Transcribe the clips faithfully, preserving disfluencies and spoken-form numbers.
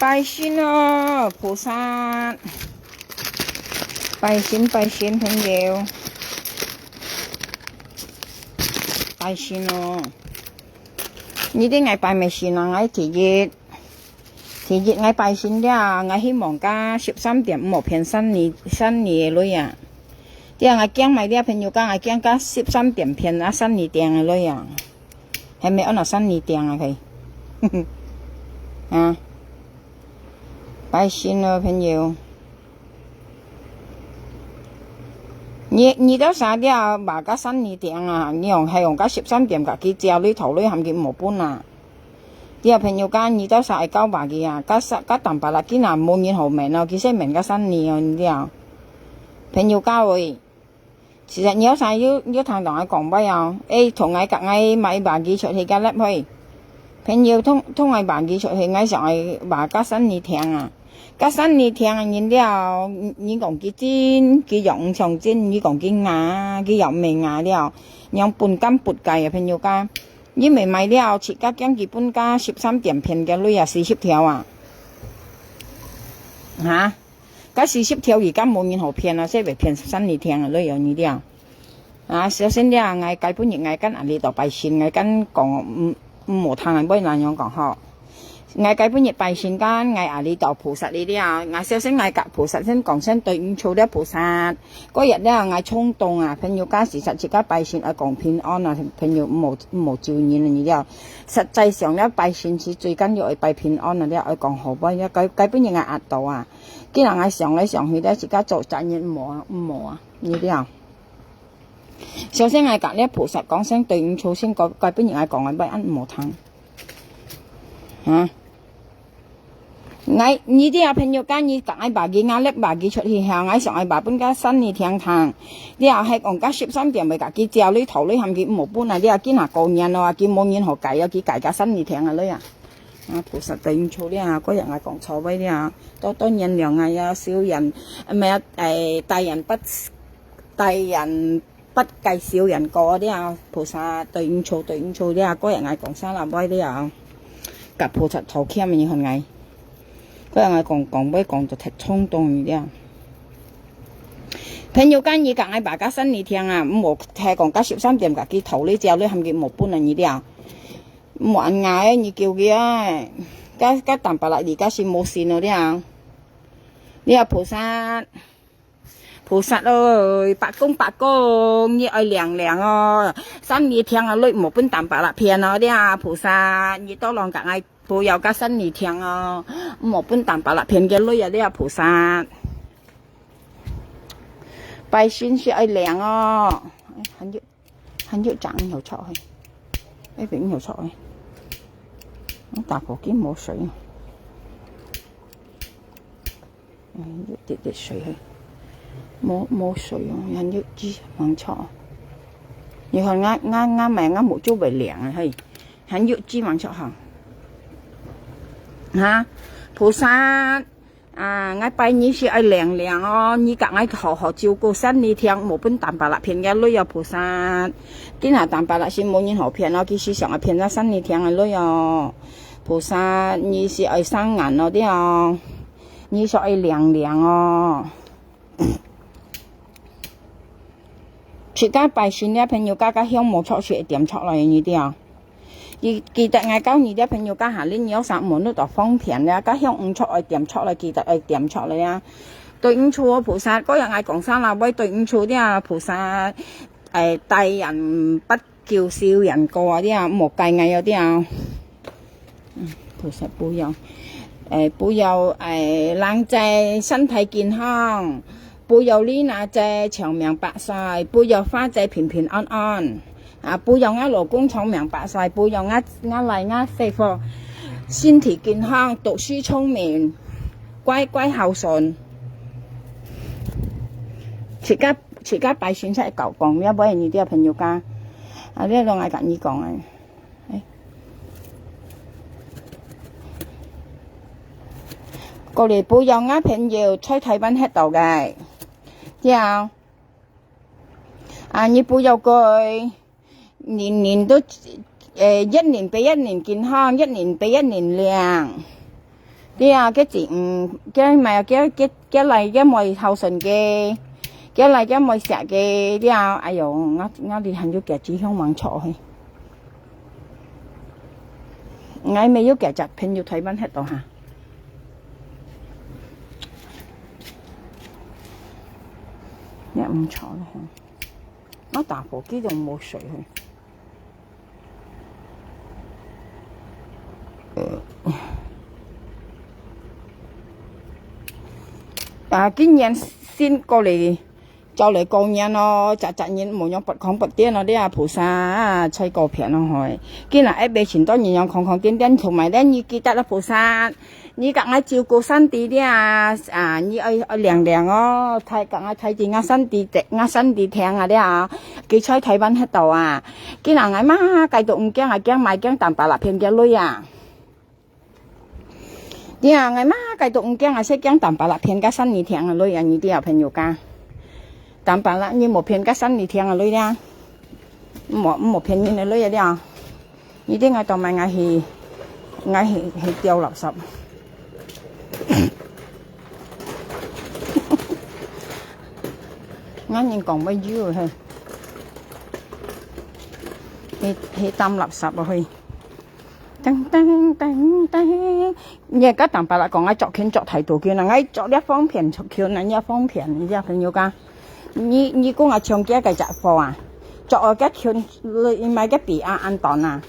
拜神哦，菩薩，拜神，拜神，朋友，拜神哦。你知𠊎拜麼神啊？𠊎第一，第一，𠊎拜神了，𠊎希望該十三點毋好騙生日，生日个鐳啊。對啊，𠊎驚買了朋友講，𠊎驚該十三點騙啊生日訂个鐳啊。還沒有拿生日訂啊，可以。啊，拜神哦，朋友。你，你到啥了，買該生日訂啊？你用，還用該十三點，該佢借鐳頭鐳，喊佢無分啊？ 對啊，朋友家，你到時愛搞麼个啊？該三，該當巴拉今啊，無人好問哦，其實問該生日哦，你知啊？朋友家喂，其實你有啥有，有聽同𠊎講話哦？誒，同𠊎佮𠊎買麼个出去个粒去。朋友同，同𠊎麼个出去，𠊎想愛麼个生日聽啊。該生日聽个人了，你，你講佢真，佢又毋像真，你講佢假，佢又毋係假了，仰分敢不該啊，朋友家？ 你買買了，自家驚佢分該十三點騙个鐳啊，四十條啊。哈？該四十條而家無人好騙啊，這會騙生日聽个鐳哦，你了。啊，小心了，𠊎該本日𠊎跟阿里到拜神，𠊎跟講，毋，毋好聽人會恁樣講吼。 𠊎該本日拜神間，𠊎阿里到菩薩哩了，𠊎小心𠊎佮菩薩先講聲對毋住了菩薩。該日了，𠊎衝動啊，朋友家，事實自家拜神愛講平安啊，朋友毋好，毋好咒人啊，你了。實際上了，拜神是最緊要愛拜平安啊，了愛講好話，了該，該本日𠊎壓到啊。既然𠊎想來想去了，自家做責任毋好啊，毋好啊，你了。 首先，𠊎佮這菩薩講聲對毋住先，該，該本日𠊎講个話恁毋好聽。哈？𠊎，你這朋友間，你佮𠊎bagi，𠊎摎bagi出去後，𠊎想愛bagi分該生日聽聽。這係講該十三點會佮佢借鐳頭鐳，喊佢毋好分啊！這今下過年咯，佢無人好借啊，佢借該生日聽啊鐳啊！啊，菩薩對毋住了，該日𠊎講錯話了，多多原諒𠊎啊，小人，毋係啊，誒，大人不 大人不計小人過了，菩薩對毋住，對毋住了，該日𠊎講啥啦，會了，佮菩薩道歉，你看𠊎，該日𠊎講，講話講到忒衝動了。朋友間，你佮𠊎bagi生日聽啊，毋好忒講該十三點佮佢頭鐳借鐳，喊佢無分啊，你了。毋好恁樣，你叫佢啊，該，該當巴拉你，該係無信了了。你啊，菩薩。 菩薩哦，伯公伯公，你愛靈靈哦，生日聽啊，你莫分當巴拉騙哦，這菩薩，你多lòng佮𠊎保佑該生日聽哦，莫分當巴拉騙个鐳啊，這菩薩。拜神係愛靈哦，哎，還有，還有張有錯嘿，哎，邊有錯嘿，我打火機無水。 嗯，有滴滴水嘿，無，無水哦，還有紙，吂著哦。你看𠊎，𠊎，𠊎買𠊎目珠會靈啊嘿，還有紙吂著哈。哈，菩薩啊，𠊎拜你係愛靈靈哦，你佮𠊎好好照顧，生日聽，莫分當巴拉騙个鐳哦，菩薩。今下當巴拉係無人好騙哦，佢係想愛騙个生日聽个鐳哦。菩薩，你係愛生眼哦，對哦。 你所愛靈靈哦。自家拜神這朋友家，該香無著係會點著來，你知啊？記，記得𠊎教你這朋友家下，你有啥無弄到方便了，該香毋著愛點著來，記得愛點著來啊。對毋住哦，菩薩，該日𠊎講啥啦，會對毋住的啊，菩薩。 誒，大人不救小人過啊，這樣莫怪𠊎啊，這樣。嗯，菩薩保佑，誒，保佑，誒，蘭姐身體健康，保佑Lina姐長命百歲，保佑花姐平平安安，啊，保佑𠊎老公長命百歲，保佑𠊎，𠊎倈𠊎媳婦身體健康，讀書聰明，乖乖孝順。自家 自家拜神才搞講，了尾你這朋友家，啊，這攏愛佮你講个。哎。過來保佑𠊎朋友在台灣歇到个，對啊。啊，你保佑佢，年年都，誒，一年比一年健康，一年比一年靚。對啊，該子，嗯，該買，該，該，該來，該買孝順个，該來，該買惜个，了，哎喲，𠊎，𠊎哩還有幾支香芒草嘿。𠊎沒有幾隻朋友台灣歇到哈。也毋錯了哈。我打火機都無水嘿。 啊，今年新過來，就來過年咯，隻隻人無用發光發電咯，這啊菩薩啊，在過片咯吼。今日愛買盡多人用空空點點出賣咧，你記得啦，菩薩，你甲𠊎照顧身體咧啊，啊，你愛，愛靚靚哦，睇，甲𠊎睇住𠊎身體，𠊎身體聽啊咧啊，佢在台灣歇到啊，今日𠊎嘛，該都毋驚啊，驚買驚淡薄啦，騙佢鐳啊。 對啊，𠊎嘛，該都毋驚啊，係驚淡薄啦，騙个三二天啊，鐳啊，你知啊，朋友家。淡薄啦，你莫騙个三二天啊，鐳啊。莫，莫騙人个鐳啊，了。你知𠊎到買，𠊎去，𠊎去，去丟垃圾。𠊎人講毋有嘿。去，去抌垃圾啊，嘿。 噔噔噔噔，你个淡薄啦，講𠊎著裙著太多件啦，𠊎著了方便著裙啊，你也方便，你這朋友家。你，你講啊，像這个隻貨啊，著个裙，買个比啊，恁短啊。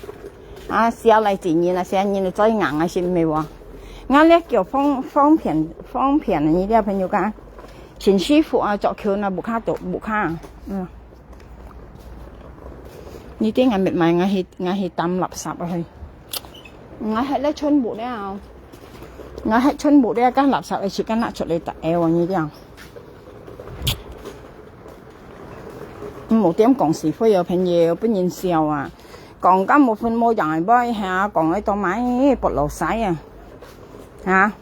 啊，小來一年啊，小人來最硬啊，係毋係喎？𠊎這叫方，方便，方便啊，你這朋友家。真舒服啊，著裙啊，無卡到，無卡啊，嗯。 你知𠊎密埋，𠊎去，𠊎去抌垃圾啊去。𠊎歇了全部了，𠊎歇全部了，該垃圾个時間拿出來打哦，你知啊。毋好點講是非哦，朋友，分人笑啊。講甲無分無樣个，會下講个都買不老西啊。 啊？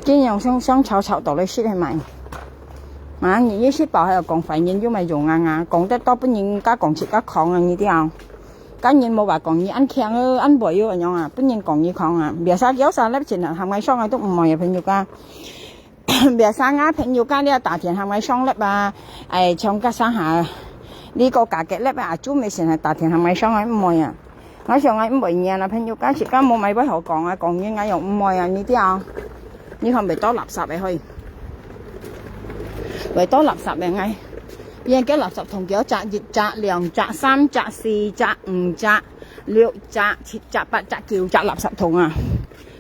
今樣想，想吵吵到底係係咪？啊，你一時包還有講壞人有麼用啊？啊，講得到分人家講自家狂啊，你知啊？該人無話講你恁強哦，恁壞哦，恁樣啊，分人講你狂啊。Biasa有啥粒錢啊，喊𠊎上啊都毋愛啊，朋友家。Biasa𠊎朋友家了打電喊𠊎上粒啊，哎，像該啥下，你個價格粒啊，就沒錢啊，打電喊𠊎上啊，毋愛啊。 𠊎想𠊎毋會贏啊，朋友家自家無買會好講啊，講贏𠊎又毋會啊，你知啊？你看會倒垃圾个去，會倒垃圾个𠊎，別人个垃圾桶叫隻一隻、兩隻、三隻、四隻、五隻、六隻、七隻、八隻、九隻垃圾桶啊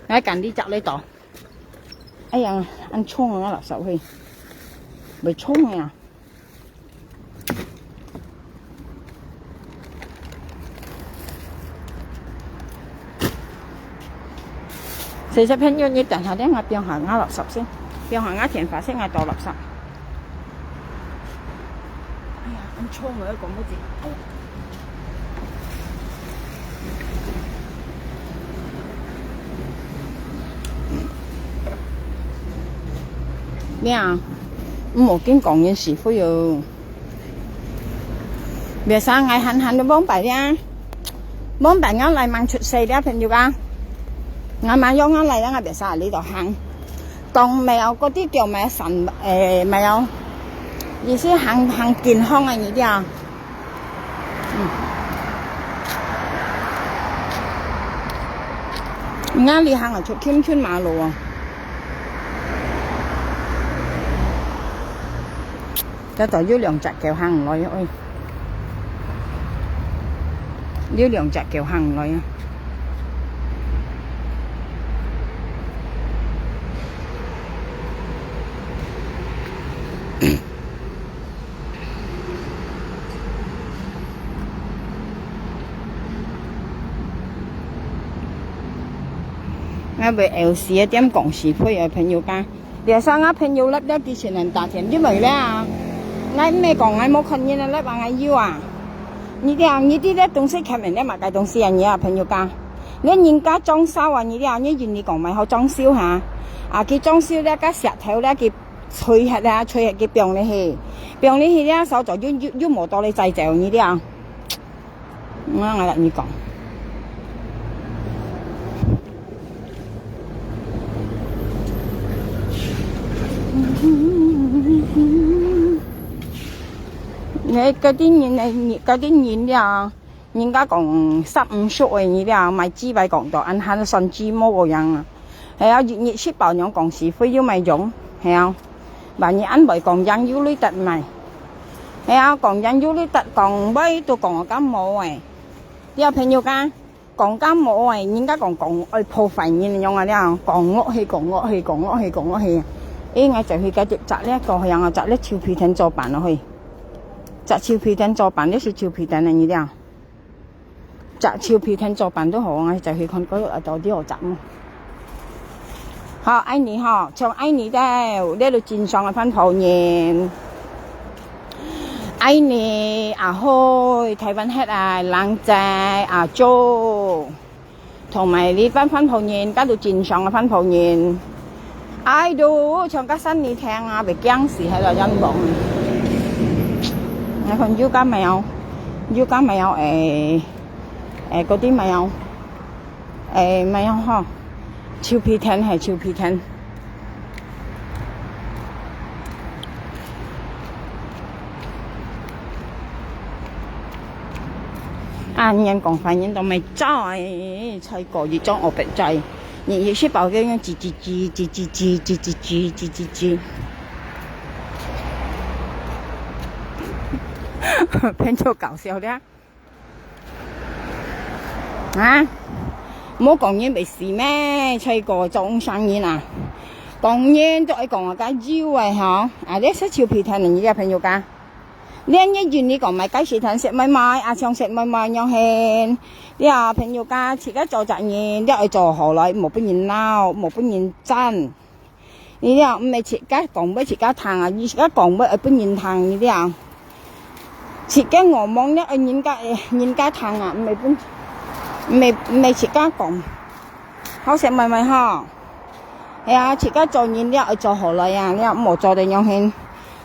！𠊎揀呢隻來倒。哎呀，恁重啊，垃圾去，會重啊！ 謝謝朋友，你等下等下放下𠊎垃圾先，放下𠊎電話先，𠊎倒垃圾。哎呀，恁重啊，講毋得。哎呀。 咩啊？毋好緊講人是非哦。Biasa𠊎閒閒都往擺了，往擺𠊎來吂出世了，朋友啊。𠊎嘛用𠊎來了，𠊎biasa在這行。當貓嗰啲叫貓散，誒，貓，意思行，行健康个，你知啊？ 嗯。𠊎這行啊，出近近馬路啊。這度有兩隻狗行來，哎。有兩隻狗行來啊。 𠊎會有時點講是非个朋友家，這下𠊎朋友粒了幾千人打錢，你會了啊？𠊎毋係講𠊎無看人个粒啊，𠊎有啊。你這樣，你這个東西看人了嘛，該東西啊，你啊，朋友家。你人家裝修啊，你這樣，你人你講買好裝修哈？啊，佢裝修了，該石頭了，佢 吹忒啊，吹忒佢放入去，放入去了，手續又，又，又無到你再走，你了。𠊎，𠊎摎你講。你嗰啲人，你嗰啲人了，人家講三五十个你了，買雞排講到恁還算雞毛个樣啊。係啊，一日食飽樣講是非有麼用？係啊，萬一恁會講樣有鐳得買。係啊，講樣有鐳得，講會都講感冒誒。你有朋友講？ 講感冒誒，人家講講愛破壞人樣啊了，講落去，講落去，講落去，講落去。誒，𠊎就去該隻摘這個，然後摘這樹皮藤做飯落去。摘樹皮藤做飯，這是樹皮藤的你了。摘樹皮藤做飯都好，𠊎就去看該個到底好摘無。 好，愛你吼，像愛你个，這就正常个番婆人。愛你，阿輝，台灣歇啊，冷仔，阿周，同埋你班番婆人，該就正常个番婆人。愛都像个山泥聽啊，被驚死，還在人講。你看有个沒有？有个沒有？誒，誒，嗰啲沒有？ 誒，沒有吼，樹皮藤係樹皮藤。啊，人講華人都沒招誒，才過一種我不在，你也是包个用吱吱吱，吱吱吱，吱吱吱，吱吱吱。變做搞笑了。 啊？無講人會死咩？在該做生意啊？講人都愛講个有个吼。啊，這係樹皮藤，你个朋友講。連日日你講買雞屎藤食買買，啊，想食買買樣形。你啊，朋友講，自家做責任，你愛做好來，莫分人鬧，莫分人爭。 你了，毋係自家講，愛自家聽啊！你自家講，愛分人聽，你了。自家我望了，愛人家，人家聽啊！毋係分，毋係，毋係自家講。好食買買吼。係啊，自家做人了，愛做好來啊！了，莫做得樣形，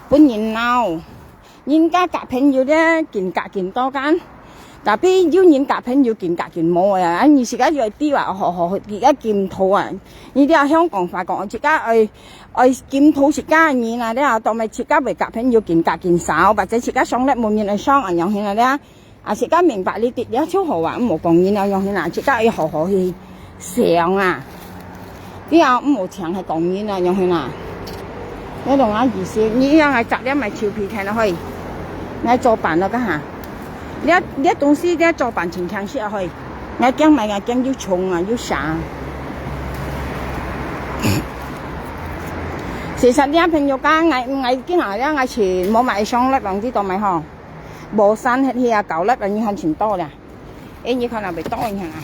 分人鬧。 人家交朋友咧，緊交緊多間。Tapi有人交朋友緊交緊無啊！啊，你自家要知啊，好好自家檢討啊！你這香港話講，自家愛，愛檢討自家个人啊，這都毋係自家會交朋友緊交緊少，或者自家上咧無人愛上啊，樣形啊，這啊，自家明白呢啲，這就好啊，毋好講人啊，樣形啊，自家愛好好去想啊。 你啊，毋好淨係講人啊，樣形啊？你懂啊意思？你樣係摘了買樹皮藤落去，𠊎做飯咯，該下。這，這東西這做飯真輕食啊，去。𠊎驚買，𠊎驚又重啊，又啥。其實這朋友講，𠊎，𠊎今下這𠊎全無買上來，往這度買吼。無散忒去啊，搞了，你還真多了。 誒，你看啊，會多，你看啊。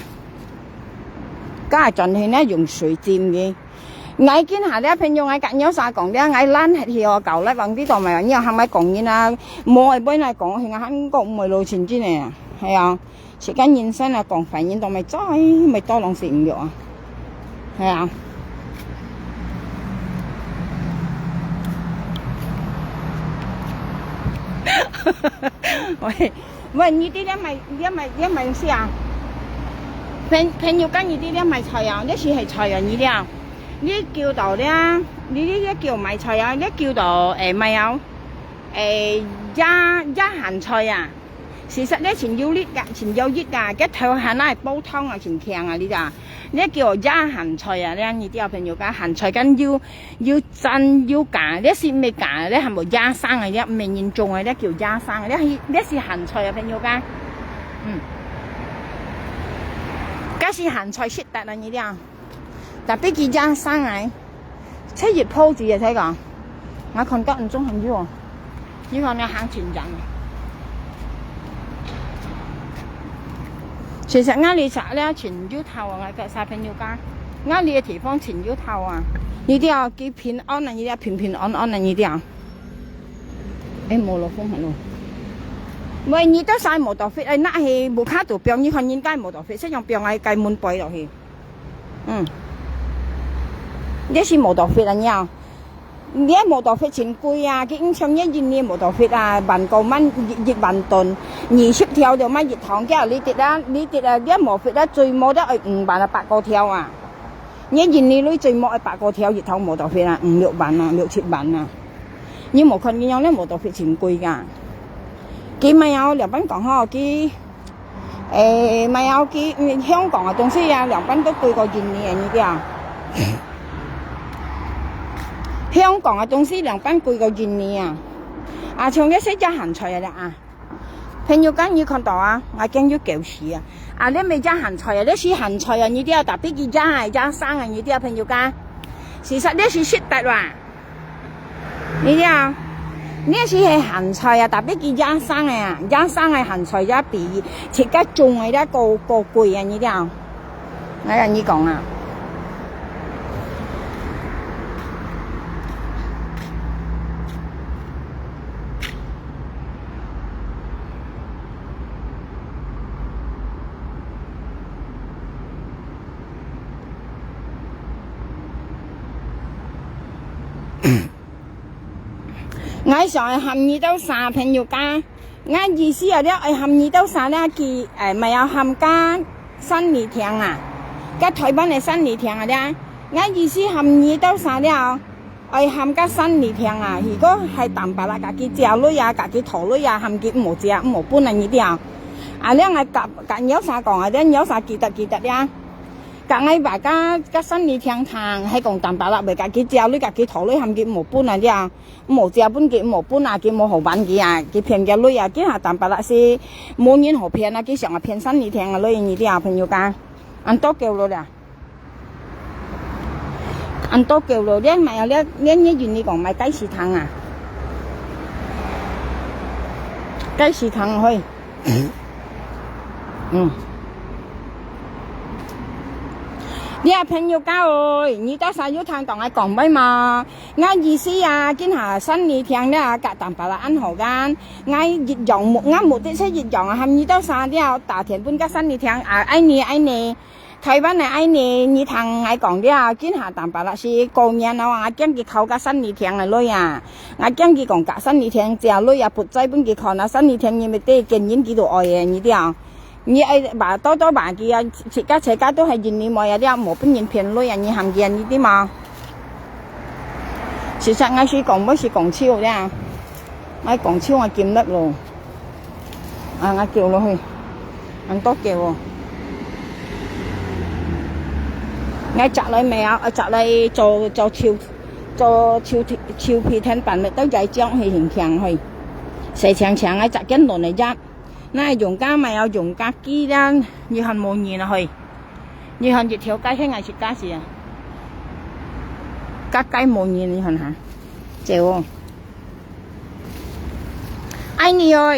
該轉去呢，用水浸个。𠊎今下這朋友，𠊎甲鳥儕講，這𠊎懶忒去哦，搞來往這度嘛，你又還買講人啊，無愛買來講，現在還講毋會落錢真个啊，係啊，自家人生啊，講反應都毋會做，毋會多攏係毋著啊。 係啊。喂，喂，你這裡買，你買，你買東西啊？朋，朋友講你這裡買菜啊，這係係菜啊，你這，你叫到這，你這叫買菜啊，你叫到，誒，買啊，誒，野，野莧菜啊。 其實呢，真有力啊，真有益啊，該頭還愛煲湯啊，真強啊，你知啊？這叫野莧菜啊，這你知啊，朋友講莧菜敢有，有真有假，這係毋係假，這還無野生啊，這毋係人種啊，這叫野生啊，這係，這係莧菜啊，朋友講。嗯。該係莧菜食得啊，你知啊？ Tapi佢野生个，切一泡子个，才講，𠊎看到毋中很有哦，你看你行真遠。其實𠊎這隻了真有頭啊，𠊎个小朋友講，𠊎這个地方真有頭啊，你都要佢平安啊，你都要平平安安啊，你都要。誒，無落風還咯。喂，你都晒無到fit，誒，那係無卡度放，你看人家無到fit，係用放喺該門背落去。 嗯。這係無到fit啊，你啊。你無到fit真貴啊，佢五千一一年無到fit啊，萬九萬一，一萬噸，二十條就買一桶，叫你跌啊，你跌啊，你無fit啊，最無得愛五萬啊，百個條啊。你印尼鐳最無愛百過條一趟motor費啊，五六萬啊，六七萬啊。你無看佢樣，該motor費真貴个。佢買有兩班講吼，佢，誒，買有佢，嗯，香港个東西啊，兩班都貴過印尼个，你知啊？香港个東西兩班貴過印尼啊。啊，像這些食鹹菜个啦啊。 朋友間，你看到啊，𠊎驚有狗屎啊！啊，這毋係鹹菜啊，這係鹹菜啊，你知啊，tapi佢野个，野生个，你知啊，朋友間。事實這係食得哇，你知啊，這係鹹菜啊，tapi佢野生个啊，野生个鹹菜也比自家種个這過，過貴啊，你知啊。 𠊎同你講啊。𠊎想愛喊你兜儕朋友家，𠊎意思啊，這愛喊你兜儕這，佢，誒，毋係愛喊該山梨廳啊，該臺灣个山梨廳啊這。𠊎意思喊你兜儕這，愛喊該山梨廳啊，如果係Tampalak佮佢借鐳啊，佮佢討鐳啊，喊佢毋好借，毋好分啊，你兜。啊，這𠊎佮，佮你兜儕講啊，這你兜儕記得，記得這。 該𠊎話該，該山梨廳聽，係講Tampalak會佮佢借鐳，佮佢討鐳，喊佢毋好分啊，這，毋好借分佢，毋好分啊，佢無好還佢啊，佢騙佢鐳啊，今下Tampalak係無人好騙啊，佢想愛騙山梨廳个鐳，你兜朋友家，恁多狗了啦，恁多狗了，這買啊，這，這，這印尼講買該市場啊，該市場啊，嘿。 嗯。你啊，朋友家哦，你兜儕有聽到𠊎講話無？𠊎意思啊，今下山梨廳這佮Tampalak恁好間，𠊎一樣目，𠊎目的係一樣啊，喊你兜儕這打電分該山梨廳啊，恁呢，恁呢。 臺灣个恁呢，你聽𠊎講了，今下Tampalak係過年哦，𠊎驚佢討該山梨廳个鐳啊，𠊎驚佢講佮山梨廳借鐳啊，不再分佢看啊，山梨廳你毋知見人佢都愛个，你兜。你愛話多多話佢啊，自家自家都係印尼妹啊，這無分人騙鐳啊，你喊佢啊，你知無？事實𠊎係講，毋係講笑這，𠊎講笑𠊎禁得咯。 啊，𠊎噭落去，恁多噭哦。𠊎摘來賣啊，呃，摘來做，做手，做手，手皮天板个，都在種去，很強去。洗淨淨，𠊎摘見輪个葉，那用家賣啊，用家寄啦，你看無人啊去。你看一條街，該𠊎自家係啊，街街無人，你看哈，走哦。愛你哦。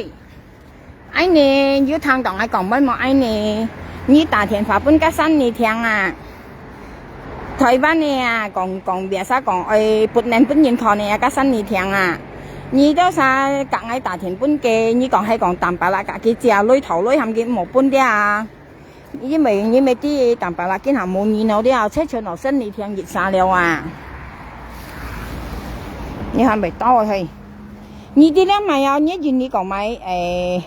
恁呢，有聽到𠊎講話無？恁呢，你打電話分該山梨廳啊，臺灣个啊，講，講biasa講愛不能分人看个啊，該山梨廳啊，你兜儕佮𠊎打電分佢，你講係講Tampalak佮佢借鐳討鐳，喊佢毋好分了啊。因為，因為知Tampalak今下無人了了，切全落山梨廳一儕了啊。你還袂到嘿。 你知了買啊，你印尼講買，誒，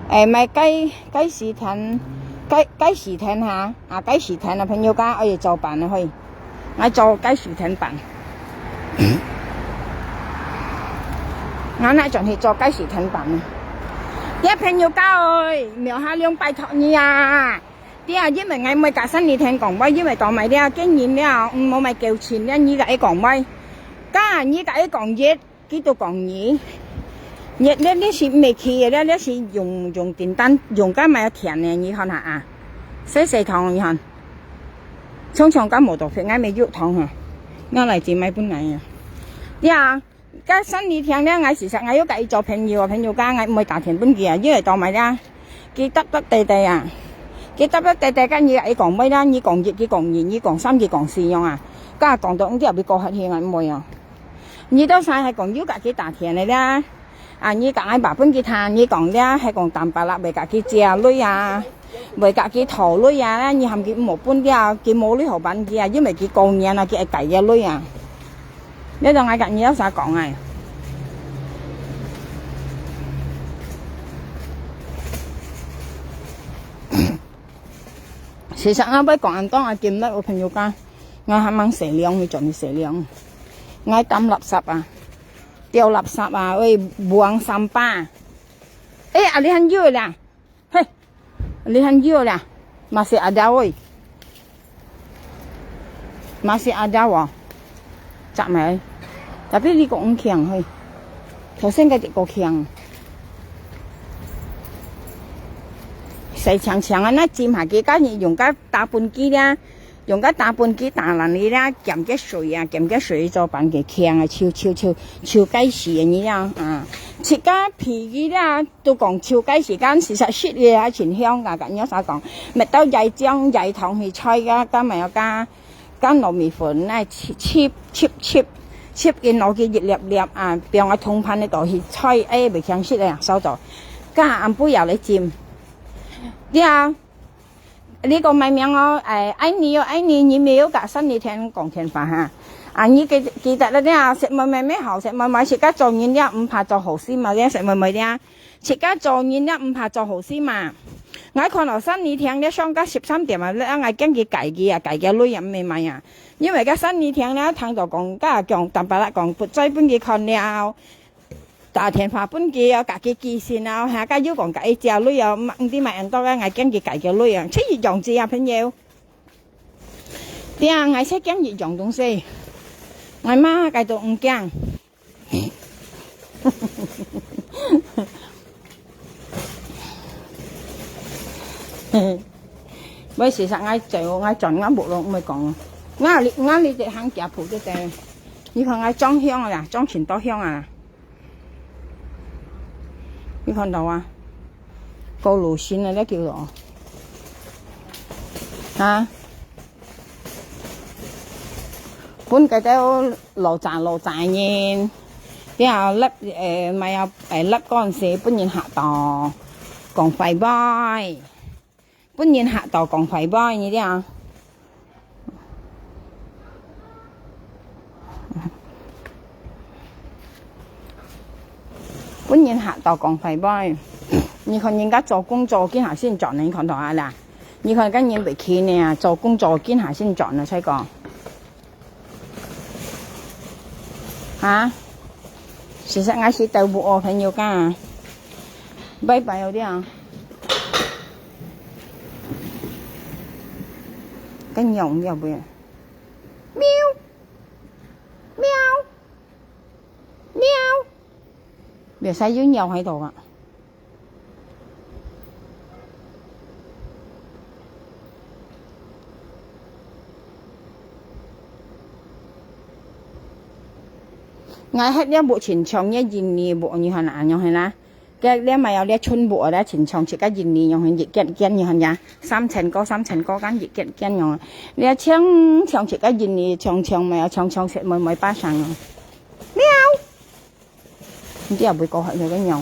誒，買該，該市場，該，該市場哈，啊，該市場啊，朋友家，愛做飯啊，嘿，愛做該市場飯。𠊎那轉去做該市場飯啊。這朋友家，哎，苗下良拜託你啊！ 對啊，因為𠊎毋會佮山梨廳講話，因為當買了，見人了，毋好買交情了，你佮佢講話。該你佮佢講一，佢都講二。你，你，你係毋係去个了，你係用，用訂單，用該買田个，你看下啊。細細糖，你看。長長該無多肥，𠊎買肉糖哈。拿來只買分𠊎啊。對啊。 該山梨廳了，𠊎事實𠊎有佮佢做朋友啊，朋友家，𠊎毋會打電分佢啊，因為當買了，佢答答地地啊，佢答答地地，該你佮佢講話啦，你講一，佢講二，你講三，佢講四樣啊，該講到你後尾過客去，𠊎毋會啊。你兜儕係講有佮佢打電个啦，啊，你佮𠊎話分佢聽，你講了，係講Tampalak會佮佢借鐳啊。 會佮佢討鐳啊，你喊佢毋好分了，佢無鐳好還佢啊，因為佢過年啊，佢愛改个鐳啊。你同𠊎佮你兜儕講啊。其實𠊎會講恁多啊，今日有朋友講，𠊎還吂洗涼，你做你洗涼。𠊎抌垃圾啊，丟垃圾啊，會buang sampah。哎，啊，你還有啦，嘿，你還有啦，masih ada oi。Masih ada哦，摘埋。Tapi你講毋強嘿，頭先个一個強。洗淨淨啊，那浸下去，該你用个打畚箕啦，用个打畚箕打爛佢啦，撿个水啊，撿个水做粄个強啊，手手手手該時个你啦啊，自家皮佢啦。 都講秋該時間，其實食个還真香噶，甲若儕講，搣到椰漿、椰糖去炊个，甲乜有加加糯米粉，來煠煠煠煠煠，佢攞去一粒粒啊，放个銅盤个度去炊，哎，袂強食个啊，燒到。甲暗晡夜來浸。對啊，你講麼名哦？哎，愛你哦，愛你，你沒有甲三里天講電話哈。啊，你記記得了呀，食妹妹咩好，食妹妹自家做人了，毋怕做好心嘛，了食妹妹了。 自家做人了，毋怕做好事嘛。𠊎看到三里廳了，上到十三點啊，了𠊎驚佢戒佢啊，戒佢鐳啊，毋係買啊。因為該三里廳了，聽到講，該講，坦白來講，不再分佢看了，打電話分佢啊，甲佢寄信啊，下个又講甲佢借鐳啊，毋毋知買恁多个，𠊎驚佢戒佢鐳啊，這一樣子啊，朋友。對啊，𠊎才驚一樣東西，𠊎嘛，該都毋驚。 喂，事實𠊎走，𠊎轉，𠊎無咯，毋會講。𠊎哩，𠊎哩隻行家婆个个，你看𠊎裝香啊，裝盡多香啊。你看到啊？高樓新啊，這叫做。啊？ 分該兜老早老早个人，然後立，呃，買啊，呃，立嗰陣時，分人嚇到講壞話，分人嚇到講壞話，你知啊？分人嚇到講壞話。你看人家做工做，今下先賺，你看到啊啦？你看該人袂去呢，做工做，今下先賺啊，才講。 哈？事實𠊎係豆腐哦，朋友家。拜拜哦，這樣。該鳥要不要？喵！喵！喵！別使有鳥喺度啊！ 𠊎歇了屋盡長个印尼屋，你看啊，恁樣係啦。該這買有這春屋啊，這盡長，自家印尼樣，一間一間，你看呀，三千個，三千個間，一間一間樣。這長長自家印尼，長長買有長長食，妹妹巴掌啊。喵！ 你知啊，會過客了个樣。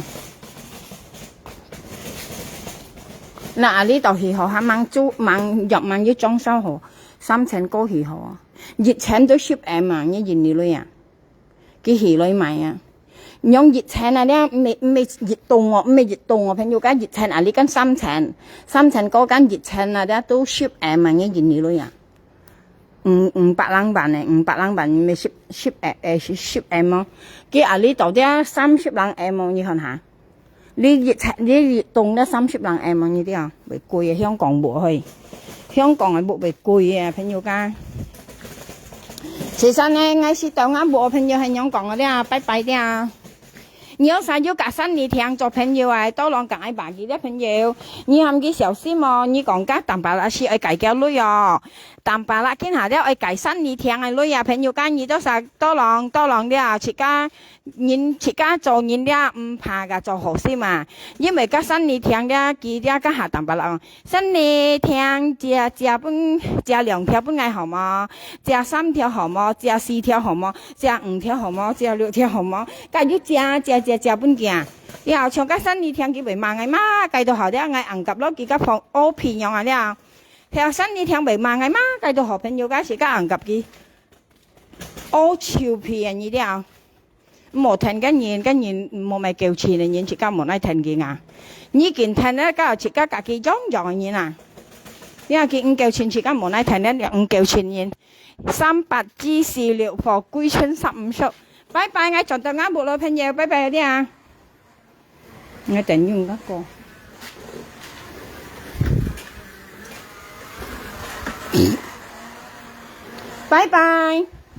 那啊，你到時候還吂租，吂，若吂有裝修好，三千過去好啊。一千都十M啊，你印尼鐳啊，佢起來買啊。用一千啊，你毋係，毋係一棟哦，毋係一棟哦，朋友，該一千啊，你跟三千，三千過跟一千啊，這都十M啊，你印尼鐳啊。 五，五百零萬呢，五百零萬，毋係十，十，呃，呃，十，十M哦。佢啊，你到底三十零M哦，你看下。你一層，你一棟咧三十零M哦，你知啊？會貴个，香港無嘿。香港个屋會貴个，朋友家。其實呢，𠊎係到𠊎無朋友係香港个了，拜拜了。 你有啥有甲三里廳做朋友啊？Tolong甲愛把佢个朋友，你喊佢小心哦。你講甲Tampalak係愛戒佢鐳哦。Tampalak今下了愛戒三里廳个鐳啊，朋友家，你都啥Tolong，Tolong了，自家人自家做人了，毋怕甲做好心啊。因為甲三里廳了，佢了甲下Tampalak哦。 三里廳借，借分，借兩條分𠊎好無？借三條好無？借四條好無？借五條好無？借六條好無？甲你借，借，借，借分佢啊！了，像甲三里廳佢會罵𠊎嘛，該都好了，𠊎硬甲落佢个朋，烏皮樣啊了。條三里廳會罵𠊎嘛，該都好朋友，該時甲硬甲佢。烏臭皮啊，你了。 無聽个人，个人無買夠錢个人，自家無愛聽佢啊。你緊聽了，甲自家家己樣樣个人啊。你看佢五九千，自家無奈天天兩五九千銀，三八G四六貨，貴春十五色。拜拜，𠊎轉到𠊎屋咯，朋友，拜拜，你啊。𠊎等用那個。拜拜。